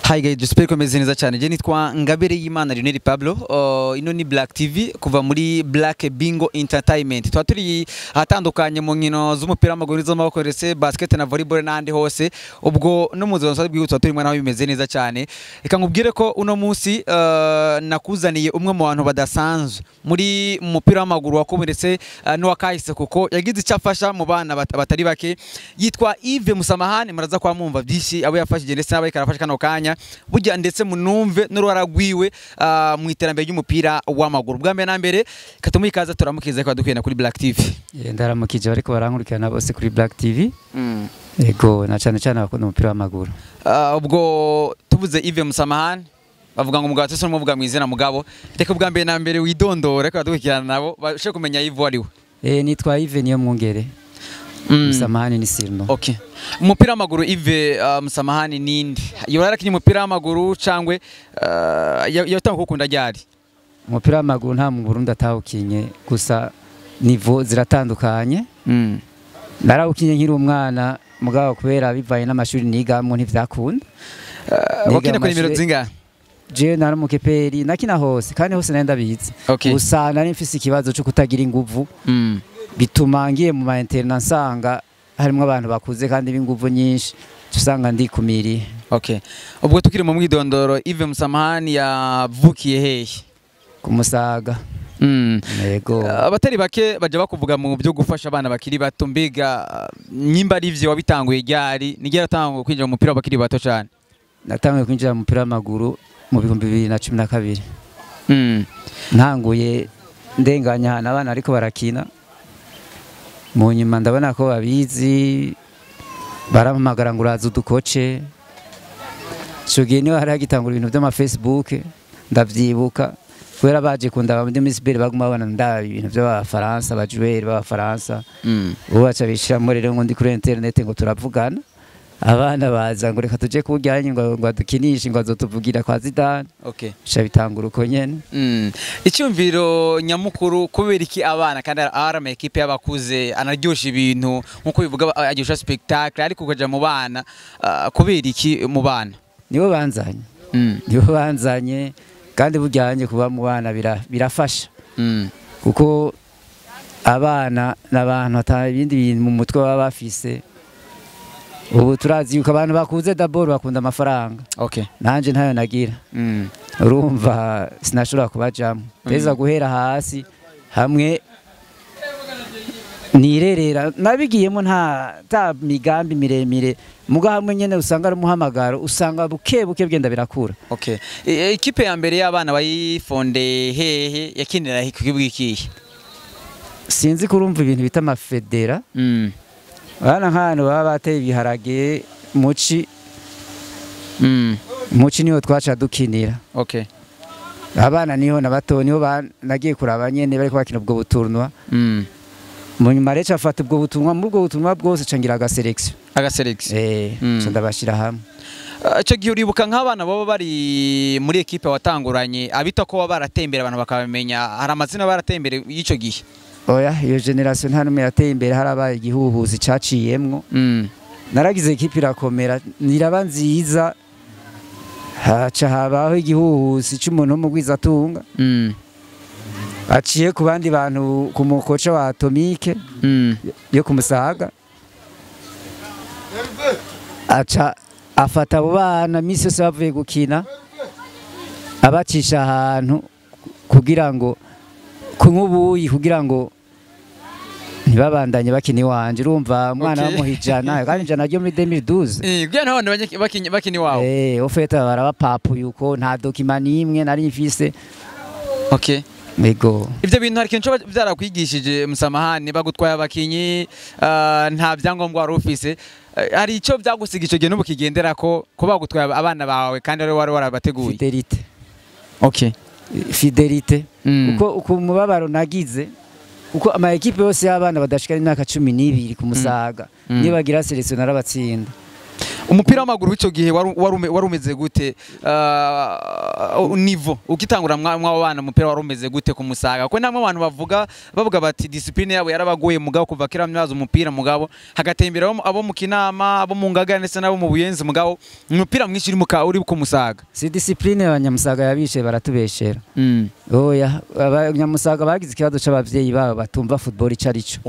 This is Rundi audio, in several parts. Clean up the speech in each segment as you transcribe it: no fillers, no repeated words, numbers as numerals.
Hi guys, j'espère ko meze neza cyane. Je nitwa Ngabere y'Imana Lionel Pablo. Ino ni Black TV kuva muri Black Bingo Entertainment. Twa turi ahatandukanye mu nkino z'umupira w'amaguru, z'amaboko ndetse basket na volleyball n'andi hose. Ubwo no mu nzira bwihutsa turi mwana bimeze neza cyane. Reka nkubwire ko uno munsi nakuzaniye umwe mu bantu badasanzwe muri mupira w'amaguru wakubu ndetse n'uwakahise, kuko yagize icyo afasha mu bana batari bake. Yitwa Yves Musamahani, muraza kwa mwumva byinshi abo yafashije ndetse n'abariko arafasha kano kanya burya, ndetse munumve n'uruhara rwiwe mu iterambere ry'umupira w'amaguru. Bwa mbere na mbere katumuha ikaze, turamukiza ko dukwena kuri Black TV. Ndaramukije bariko barankurikirana bose kuri Black TV. Ego, na cyane cyane abakunda umupira w'amaguru. Ubwo tuvuze Yves Musamahani bavuga ngo umugabo atese n'umuvuga mu izina mugabo. Reka ubwa mbere na mbere widondore ko badukurikirana nabo bashobore kumenya Yves uwo ari we. Nitwa Yves Niyomwungere. Musamahani ni surnom. Okay. Umupira w'amaguru Yves Musamahani ninde? Yoba yarakinye umupira w'amaguru cangwe yatanguye kuwukunda ryari? Umupira w'amaguru nta mu Burundi atawukinye, gusa niveau ziratandukanye. Narawukinye nkiri umwana, mugabo kubera bivaye n'amashuri nigamwo ntivyakunda. Wakina kuri nimero zingahe? Je nari umukeperi, nakina hose kandi hose nari ndabizi. Gusa nari mfise ikibazo cyo kutagira inguvu. Bituma ngiye mu ma internat nsanga harimo abantu bakuze kandi b'inguvu nyinshi, usanga ndikumiriye. Okay. Ubwo tukiri mu mwidondoro, Yves Musamahani yavukiye hehe? Ku Musaga. Yego. Abatari bake baje bakuvuga mu byo gufasha abana bakiri bato, mbega nyimba ari ivyo wabitanguye ryari? Ni ryari watanguye kwinjira mu mupira w'abakiri bato cyane? Natanguye kwinjira mu mupira w'amaguru mu 2012. Ntanguye ndenganya ahantu abana ariko barakina. Mu nyuma ndabona ko babizi, barampamagara ngo uraza udukoce. Ico gihe niho hari hagitangura ibintu vy'ama Facebook, ndavyibuka kubera baje kundaba muri Miss Bell baguma babona ndaba ibintu vy'abafaransa, abajuweri b'abafaransa. Ubu baca bishiramwo rero ngo ndi kuri internet ngo turavugana. Abana baza ngo reka tuje kurya ngo adukinishe ngo azotuvugira kwa Zidane. Bica bitangura uko nyene. Icyumviro nyamukuru kubera iki abana kandi ari ama equipe y'abakuze anaryosha ibintu nkuko bivuga aryosha spectacle, ariko ukaja mu bana kubera iki mu bana? Nibo banzanye. Nibo banzanye kandi burya kuba mu bana birafasha. Kuko abana n'abantu ata ibindi bintu mu mutwe baba bafise. Ubu turazi yuko abantu bakuze d'abord bakunda amafaranga. Nanje ntayo nagira. Urumva sinashobora kubajamo. Teza guhera hasi hamwe nirerera nabigiyemo nta ta migambi miremire, muga hamwe nyene usanga ari umuhamagaro, usanga buke buke bigenda birakura. Ekipe ya mbere y'abana bayifonde hehe, yakinira he kibwikiye? Sinzi kurumva ibintu bita amafedera. Bana nk'ahantu baba bateye ibiharage muci. Muci niho twaca dukinira. Abana niho na bato niho nagiye kuraba nyene bariko bakina ubwo butournoi. Mu nyuma rero afata ubwo butumwa, muri ubwo butumwa bwose cangira aga selection. Aga selection. Ca ndabashira hamwe. Ico gihe uribuka nk'abana baba bari muri equipe watanguranye abita ko baba baratembera abantu bakabamenya, hari amazina baratembere y'ico gihe? Oya, iyo generation nta numwe yateye imbere, harabaye igihuhuzi caciyemwo. Naragize equipe irakomera, niraba nziza, haca habaho igihuhuzi c'umuntu w'umugwizatunga. Aciye ku bandi bantu ku mukoca wa Atomike yo kumusaga, aca afata abo bana misi yose bavuye gukina abacisha ahantu kugira ngo kunywa ubuyi, kugira ngo ntibabandanye bakina iwanje. Urumva umwana bamuha ijana, kandi ijana ryo muri 2012. Kugira ngo abana bakina iwawe. Ofeta barabapapuye uko nta document n'imwe nari mfise. Ego. Ivyo bintu hari ikintu byarakwigishije Musamahani, bagutwaye abakinyi nta byangombwa wari ufise, hari ico byagusiga ico gihe n'ubu kigendera ko bagutwaye abana bawe kandi ari wari warabateguye? Fidelite. Fidelite. Uko umubabaro nagize, uko ama equipe yose y'abana badashikana imyaka 12 ku Musaga, nibagira selection narabatsinda. Umupira w'amaguru w'ico gihe wari umeze gute? Niveau ukitangura mw'abo bana, umupira wari umeze gute ku Musaga? Ko namwe abantu bavuga bati discipline yabo yarabagoye, mugabo kuva kera mwaza umupira, mugabo hagatembera abo mu Kinama, abo mu Ngagara ndetse n'abo mu Buyenzi, mugabo umupira mwinshi uri ku Musaga. Si discipline abanyamusaga yabishe, baratubeshera. Oya, abanyamusaga bagize ikibazo c'abavyeyi babo batumva football ico arico.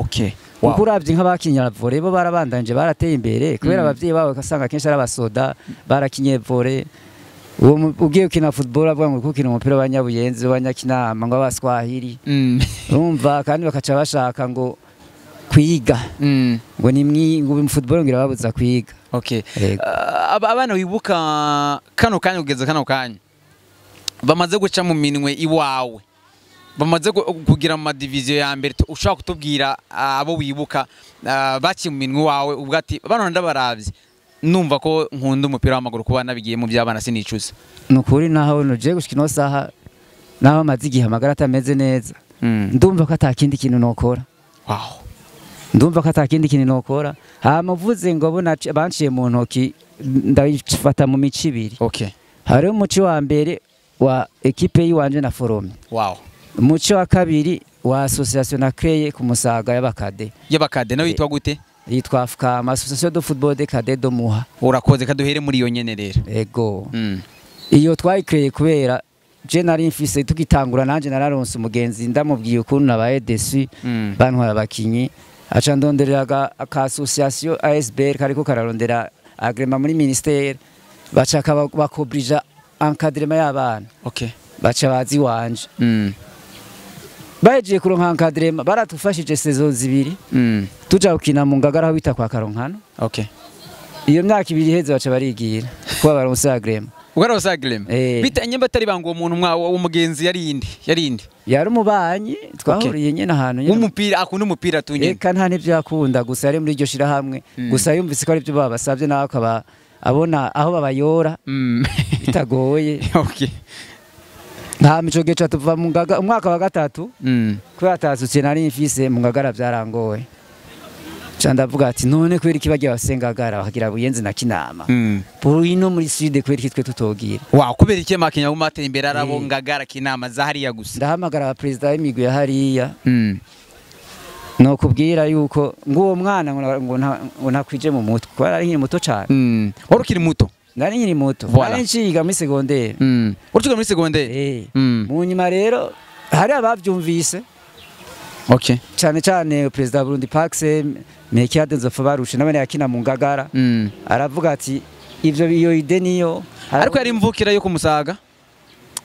Kuko uravye nk'abakinyira volley, bo barabandanje, barateye imbere kubera abavyeyi babo ugasanga kenshi ari abasoda barakinye volley. Uwo ugiye gukina football avuga ngo gukina umupira w'abanyabuyenzi, w'abanyakinama, ngo abaswahili. Urumva kandi bakaca bashaka ngo kwiga, ngo ni ngo football ngira babuza kwiga. Yego. Abana wibuka kano kanya, kugeza kano kanya, bamaze guca mu minwe iwawe, bamaze kugira mu madiviziyo ya mbere, ushobora kutubwira abo wibuka baciye mu minwe iwawe, ubwo ati bano ndabaravye numva ko nkunda umupira w'amaguru, kuba nabigiye mu by'abana sinicuza? Ni ukuri, naho nuje gushika ino saha, naho maze igihe amagara atameze neza, ndumva ko atakindi kintu nokora. Ndumva ko atakindi kintu nokora. Hama uvuze ngo bo banciye mu ntoki, ndabifata mu mico ibiri. Hariho umuco wa mbere wa ekipe yiwanje na forome. Umuco wa kabiri wa association na créé ku Musaga y'abakade. Y'abakade nawe yitwa gute? Yitwa AFCAM, Association de Football des Cadets de Muha. Urakoze, kaduhere muri iyo nyene rero. Ego. Iyo twayikreye kubera je nari mfise, tugitangura nanje nararonse umugenzi, ndamubwiye ukuntu nabaye déçu, bantwara abakinyi, aca ndonderera aka association ASBL kariko kararondera agrément muri ministère, baca bakobrija encadrement y'abana. Baca bazi wanje. Bahejeje kuronka encadrement, baratufashije saison zibiri. Tuja gukina mu Ngagara aho bita kwa Karonkano. Iyo myaka 2 iheze baca barigira kuba baronse agrément. Ugarose agrément. Eh. Bita nyemba atari banga, uwo muntu mwa umugenzi yari inde? Yari inde? Yari umubanyi, twahuriye nyene ahantu nyene. W'umupira, akunda umupira tu nyene? Eka, nta n'ivyo yakunda, gusa yari muri iryo shirahamwe. Gusa yumvise ko ari byo babasabye, nawe akaba abona aho babayora bitagoye. Nta mico gihe tuva mu Ngaga umwaka wa gatatu, kubera atasutse nari mfise mu Ngagara byarangoye. Ca ndavuga ati none kubera iki bagiye basengagara bakagira Buyenzi na Kinama, ino muri sud kubera iki twe tutogira? Wow, kubera iki makenya bumatera imbere arabo Eh. Ngagara, Kinama, za hariya gusa? Ndahamagara abaperezida b'imigwi ya hariya. Nokubwira yuko nguwo mwana ngo ntakwije mu mutwe, kubera nari nkiri muto cane. Wari ukiri muto? Nari nkiri muto. Voilà. Nari nciga muri secondaire. Wari ukiga muri secondaire? Eh. Mm. Mu nyuma rero hari abavyumvise, cyane cyane perezida wa Burundi Pax, Melchiade Nzopfa Barushe, nawe yakina mu Ngagara. Aravuga ati ivyo iyo idée niyo. Ariko yari imvukira yo kumusaga?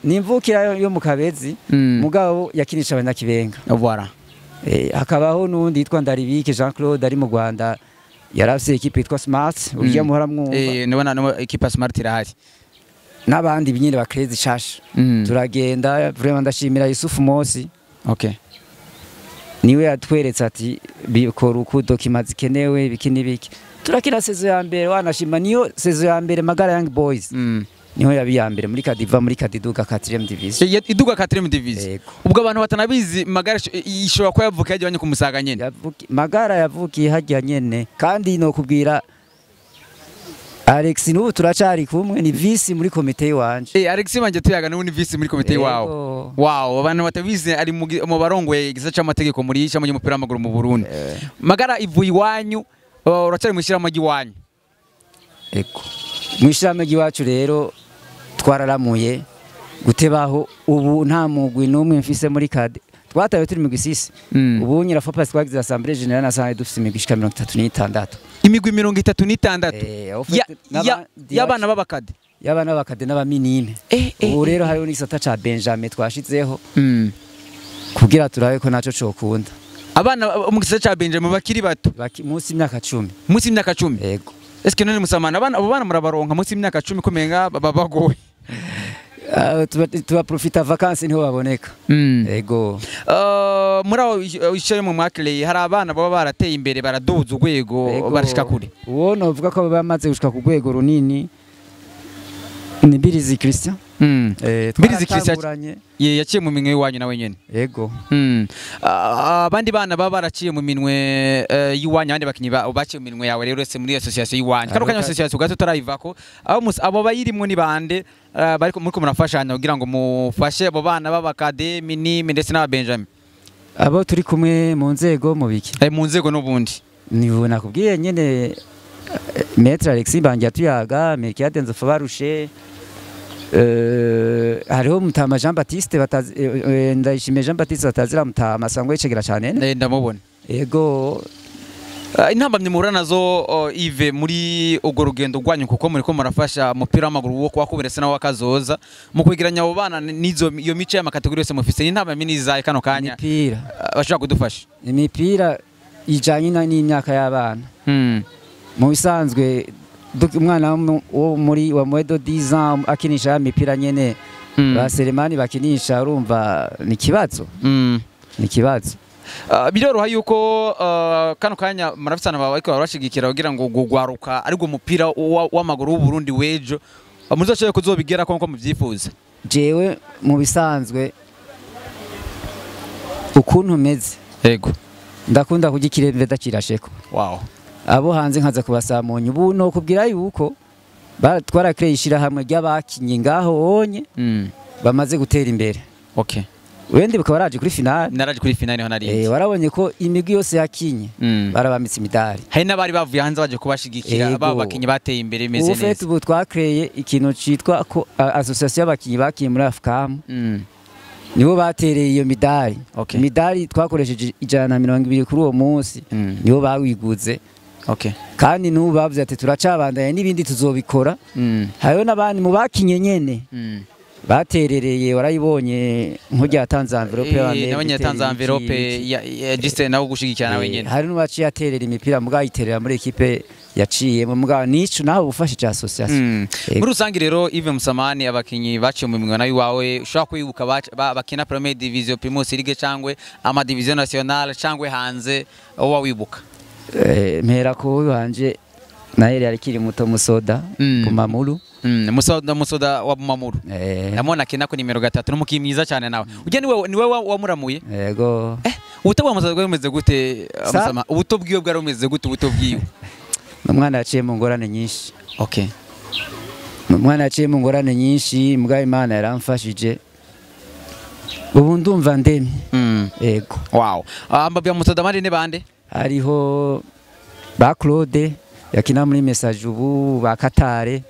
Ni imvukira yo mu Kabezi, mugabo yakinisha abanyakibenga. Voilà. Hakabaho n'uwundi yitwa Ndaribike Jean Claude ari mu Rwanda, yarafise ekipe yitwa Smart urya muhora mwumva. Eh, nibona no equipe Smart irahari. N'abandi nyine ba Crazy Shasha. Turagenda, vraiment ndashimira Yusufu Mosi. Niwe yatweretse ati bikora uku, documents zikenewe biki n'ibiki. Turakina saison ya mbere, wanashima niyo saison ya mbere Magara Young Boys niho yabi ya mbere muri Kadiva, muri Kadiduga 4e division. Iduga 4e division. Yego. Ubwo abantu batanabizi, Magara ishobora kuba yavuka yajyanye kumusaga nyene. Magara yavukiye hajya nyene, kandi no kubwira Alex n'ubu turacari kumwe, ni vice muri komite yiwanje. Eh, Alex banje tuyaga n'ubu ni vice muri komite iwawe. Yego. Wow, abantu batabizi ari mu barongoye igisata c'amategeko muri ishami ry'umupira w'amaguru mu Burundi. Magara ivuye iwanyu, uracari mu ishyirahamwe ry'iwanyu. Ego. Mu ishirahamwe ry'iwacu rero twararamuye gutebaho, ubu nta mugwi n'umwe mfise muri cadet. Twataye turi migwi sisi. Ubu nyirafopa twagize assemblée générale nasanze dufise imigwi ishika 36. Imigwi 36. Eh, au fait, Y'abana b'abakade. Y'abana b'abakade n'abaminime. Ubu rero hariho n'igisata ca Benjamin twashizeho kugira turabe ko naco cokunda. Abana mu gisata ca Benjamin bakiri bato. Munsi y'imyaka 10. Munsi y'imyaka 10. Ego. Eske none musamana abana, abo bana murabaronka munsi y'imyaka 10 kumenga baba bagoye? Ah, tuba profita vacances niho baboneka. Ego. Muri aho wicaye mu mwakireye, hari abana baba barateye imbere, baraduza urwego, Ego. barashika kure? Uwo novuga ko bamaze gushika ku rwego runini ni Birizi Christian. Mbirizi Christian Twaratanguranye. Yaciye mu minwe y'iwanyu nawe nyene. Yego. Abandi bana baba baraciye mu minwe y'iwanyu, abandi bakinyi baciye mu minwe yawe rero uretse muri association y'iwanyu. Kano kanya association gato tarayivako, abo bayirimwo ni bande bariko muriko murafashanya kugira ngo mufashe abo bana b'abakade, minime ndetse n'aba Benjamin? Abo turi kumwe mu nzego mu biki? Mu nzego n'ubundi. Ni nakubwiye nyene, Maître Alexis Mbangira tuyaga, Melchiade Nzofabarushe, hariho Mutama Jean Baptiste batazi, Ndayishimiye Jean Baptiste batazira Mutama sangwe yicegera cyane. Ndamubona. Yego. Intambamyi muhura nazo, Yves, muri urwo rugendo rwanyu, kuko muriko murafasha umupira w'amaguru wo kwa ndetse nawo wakazoza mu kwegeranya abo bana n'izo iyo mice y'ama catégories yose mufise, ni intambamyi n'izahe kano kanya Imipira bashobora kudufasha? Imipira ijanye n'imyaka y'abana. Mu bisanzwe umwana wo muri wa moins de 10 ans akinisha ya mipira nyene ba Selemani bakinisha, urumva ni kibazo. Ni kibazo. Biroroha yuko kano kanya murafisana bawe ariko barashigikira kugira ngo gugwaruka ariko umupira w'amaguru w'u Burundi wejo muzoshobore kuzobigera ko nko muvyifuza? Jewe mu bisanzwe ukuntu meze, ndakunda kurya ikiremve ndakirasheko. Abo hanze nkaza kubasamunya. Ubu no kubwira yuko twarakreye ishirahamwe ry'abakinyi ngaho onye bamaze gutera imbere. Wende bikaba baraje kuri finale. Naraje kuri finale, niho nari. Warabonye ko imigwi yose yakinye barabamitse imidari. Hari n'abari bavuye hanze baje kubashigikira. Aba bakinyi bateye imbere imeze Ubu neza. Ubu twakreye ikintu citwa ko association y'abakinyi bakiye muri AFCAM, nibo batereye iyo midari. Imidari twakoresheje 120 kuri uwo munsi, nibo bawiguze. Kandi n'ubu bavuze ati turacabandanya n'ibindi tuzobikora. Hariho n'abandi mu bakinye nyene baterereye, warayibonye nk'urya yatanze enveloppe y'abamere. Nabonye yatanze enveloppe ya Justin nawe gushigikira nawe nyene. Hari n'uwaciye aterera imipira mugabo ayiterera muri équipe yaciyemo, mugabo nico nawe ufashije association. Muri rusange rero, Yves Musamani, abakinyi baciye mu minwe nawe iwawe ushobora kwibuka bakina Première Division, Primus League cangwe ama division nationale cangwe hanze, wowe wibuka? Mpera ko wanje naye yari akiri muto, Musoda Bumamuru. Musoda wa Bumamuru. Ndamubona akina ku nimero 3, n'umukinyi mwiza cyane nawe. Ujya niwe wamuramuye? Yego. Ubuto bwa Musoda bwari bumeze gute? Sa? Musama, ubuto bwiwe bwari bumeze gute, ubuto bwiwe? Umwana yaciye mu ngorane nyinshi. Umwana yaciye mu ngorane nyinshi, mbwa Imana yaramfashije. Ubu ndumva ndemye. Yego. Wow. Ambabya Musoda mari ne bande? Hariho ba Claude yakina muri Message ubu, ba Katare.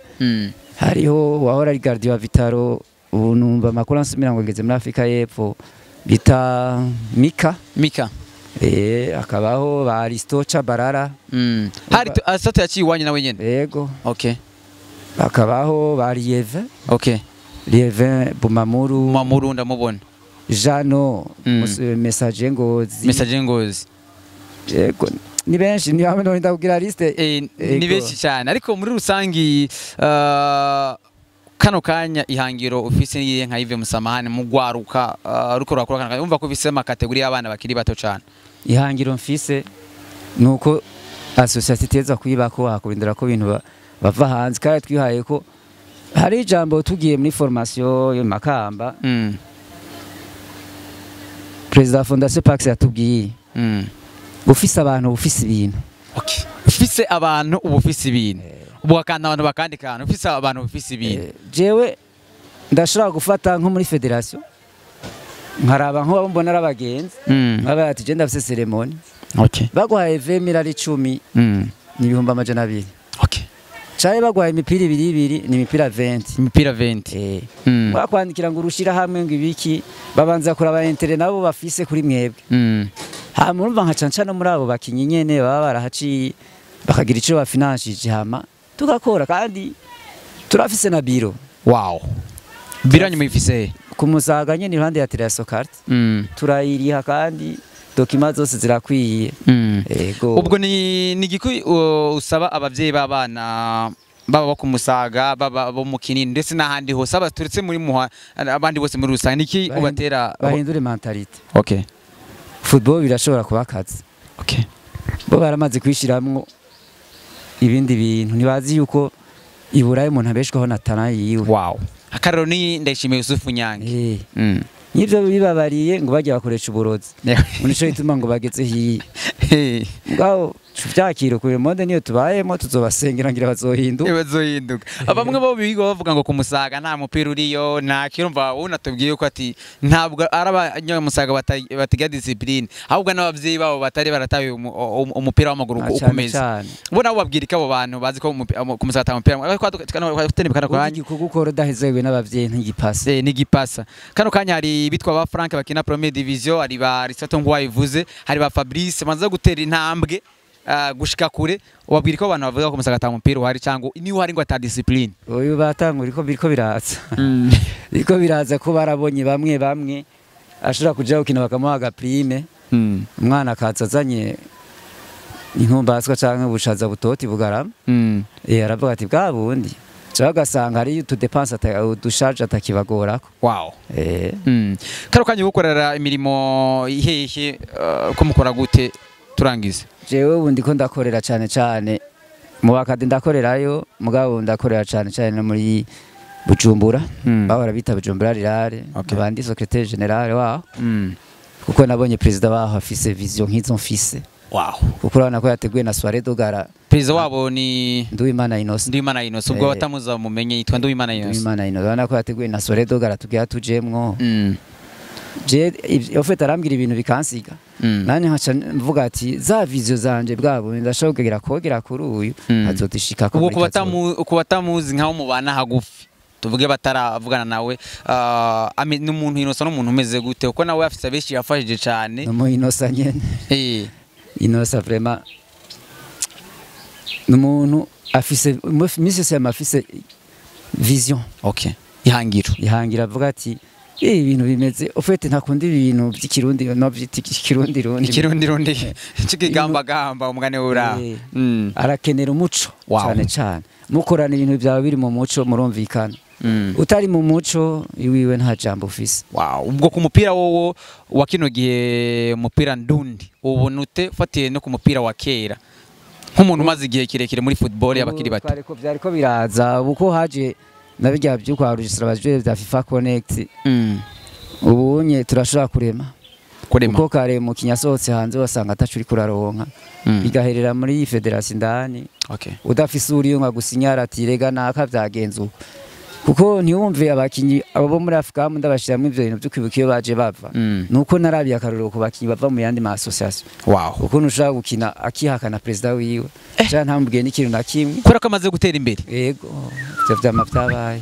Hariho wahora ari gardien wa Vitaro, ubu numva amakuru ansumira ngo ngeze muri Afrika y'Epfo, bita Mika. Mika. Akabaho ba Aristo Chabarara. Hari Aristote yaciye iwanyu nawe nyene? Yego. Akabaho ba Lieve. Lieve Bumamuru. Bumamuru ndamubona. Jano Message Ngozi. Message Ngozi. Yego. Ni benshi, ni hamwe no ndakubwira liste. Ni benshi cyane, ariko muri rusangi kano kanya ihangiro ufise niye nka Yves Musamahane mu gwaruka ruko rurakora kano kanya, umva ko ufise ama catégories y'abana bakiri bato cyane? Ihangiro mfise nuko association iteza kwibako hakurindira ko ibintu bava hanze, kandi twihaye ko hari ijambo tugiye muri formation yo Makamba, President wa Fondation Pax yatubwiye ufise abantu ufise ibintu. Ufise abantu uba ufise ibintu, ubu wakanda abantu bakandika ahantu, ufise abantu ufise ibintu. Jewe ndashobora gufata nko muri fédération nkaraba nko mbona ari abagenzi, nkaba ati je ndafise cérémonie, baguhaye 20 ari 10 ni 200,000. Caye baguhaye imipira ibiri ibiri ni imipira 20. Imipira 20. Bakwandikira ngo urushira hamwe ngo ibiki, babanza kuraba intérêt nabo bafise kuri mwebwe. Hama urumva nka canca no muri abo bakinyi nyene baba barahaciye bakagira ico bafinanshije, hama tugakora, kandi turafise na bureau. Wow, biranyu muyifise? Ku Musaga nyene, iruhande ya Terrasse Carte. Turayiriha kandi documents zose zirakwiye. Ego. Ubwo ni igiki usaba abavyeyi b'abana baba bo ku Musaga, baba bo mu Kinini ndetse n'ahandi hose abaturutse muri muha, abandi bose muri rusange, niki ubatera? Bahindure mentalité. Football birashobora kuba akazi. Bo baramaze kwishiramwo ibindi bintu, ntibazi yuko iburayi umuntu abeshwaho na talent yiwe. Wow, Akararo ni Ndayishimiye Yusufu Nyange. Nivyo bibabariye ngo bajya bakoresha uburozi. Nico gituma ngo bageze hiye. Ngaho tuvyakira kuri monde niyo tubayemo tuzobasengera ngira bazohinduka. Bazohinduka. Bamwe bo biga bavuga ngo kumusaga nta mupira uriyo nta kirumva unatubwiye ko ati ntabwo araba batiga discipline ahubwo n'abavyeyi babo batari barataye umupira w'amaguru ukomeza. Ubona abo babwira abo bantu bazi ko kumusaga ata mupira kano kanya gukora udahezewe n'abavyeyi ntigipasa. Ntigipasa. Kano kanya hari bitwa ba Frank bakina Premier Division, hari ba Aristote Ngwayivuze, hari ba Fabrice banza gutera intambwe gushika kure. Ubabwira ko abantu bavuga ko Musaga ata mupira uhari cyangwa ni uhari ngo ata discipline. Oyu batangura ko biriko biraza. Biriko biraza ko barabonye bamwe bamwe ashobora kuja gukina bakamuha agaprime. Umwana akaza azanye intumbaswa canke ubushaza butoti bugarama. Aravuga ati bwa bundi cyangwa ugasanga hari utudepanse udusharge atakibagorako. Wow. Karo kanya gukorera imirimo ihehe ko mukora gute turangize? Jewe ubu ndiko ndakorera cyane cyane mu bakade ndakorerayo, mugabo ndakorera cyane cyane no muri Bujumbura. Bahora bita Bujumbura Rirare, abandi secrétaire général waho. Kuko nabonye president waho afise vision nk'izo mfise. Wow. Kuko urabona ko yateguye na soirée dogara. Perezida wabo ni Nduwimana Innocent. Nduwimana Innocent ubwo batamuza mumenye yitwa Nduwimana Innocent. Nduwimana Innocent urabona ko yateguye na soirée dogara tugiye tujemwo. Je ofite arambwira ibintu bikansiga. Nanye nkaca mvuga ati za vision zanje bwabo ndashaka kugira kogera kuri uyu azotishika ko. Ubwo kubatamuzi nkaho mubana hagufi tuvuge bataravugana nawe n'umuntu Innocent n'umuntu umeze gute kuko nawe afise abeshi yafashije cyane. No Innocent nyene. Innocent vraiment n'umuntu afise misi se afise vision. Okay. Ihangiro. Ihangiro avuga ati ibintu bimeze ofete ntakunda ibintu by'ikirundi no by'ikirundi rundi. Ikirundi rundi kigamba gamba umugane ura. Arakenera umuco cyane cyane. Mukorana ibintu byawe biri mu muco murumvikana. Utari mu muco iwiwe nta jambo ufise. Wow, ubwo ku mupira wowo wa kino gihe mupira ndundi ubona ute fatiye no ku mupira wa kera nk'umuntu umaze igihe kirekire muri football y'abakiri bato? Byariko biraza uko haje nabijya by'ukwa registra abajwe bya FIFA Connect. Ubunye turashobora kurema. Kuko kare mu kinyasohotse hanze wasanga atacuri kuraronka. Bigaherera muri federation ndani. Okay. Udafise uriyo nka gusinyara ati rega naka byagenze uko. Kuko ntiwumve abakinyi abo muri Afrika ndabashiramo ivyo bintu byo kwibuka iyo baje bava. Nuko narabiye akarorero ku bakinyi bava mu yandi ma association. Wow. Uko nushaka gukina akihakana president wiwe. Cyane ntambwiye n'ikintu na kimwe. Kora ko amaze gutera imbere. Yego. Ivyo vyama vyabaye.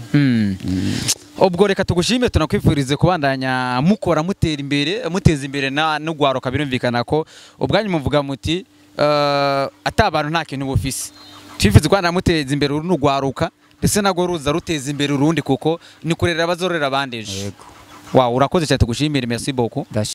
Ubwo reka tugushime tunakwifurize kubandanya mukora mutera imbere muteza imbere na n'ugwaruka birumvikana ko ubwanyu muvuga muti atabantu nta kintu bufise. Twifuza kubandanya muteza imbere n'ugwaruka ndetse nago ruza ruteza imbere urundi kuko ni kurera abazorera abandeje. Yego. Wow, urakoze cyane tugushimire, merci beaucoup.